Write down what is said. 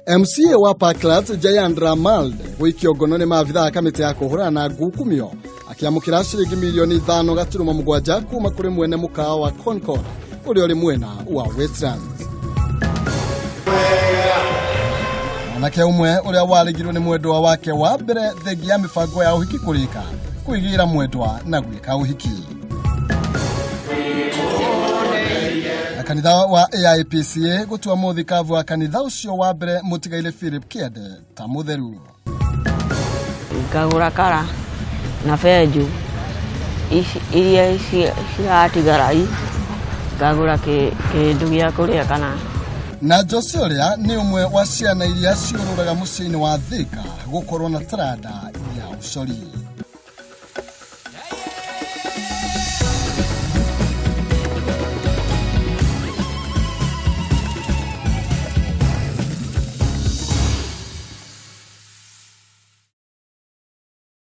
MCA wa Parklands Jayandra Malde gũikio ngono nĩ maabithaa a kamĩtĩ ya kũhũrana na ngukumio akĩamũkĩra ciringi mirioni 5.7 kuma kũrĩ mwene mũkawa wa Concord ũrĩa ũrĩ mwena wa Westlands. Mwanake ũmwe ũrĩa warigirwo nĩ mwendwa wake wa mbere thengia ya mĩbango ya ũhiki kũrĩka kwĩgĩra mwendwa na gwĩka ũhiki. Na kanitha wa AIPCA gũtua mũthikabu wa kanitha ũcio wa mbere mũtigaire Philip Kĩende ta mũtheru. Ngagũra kara na benjũ iria ciratigara ngagũra kĩndũ gĩa kũrĩa kana. Na Jose ũrĩa nĩ ũmwe wa ciana iria ciũrũraga mũciĩ-inĩ wa Thika gũkorwo na taranda ya ũcori.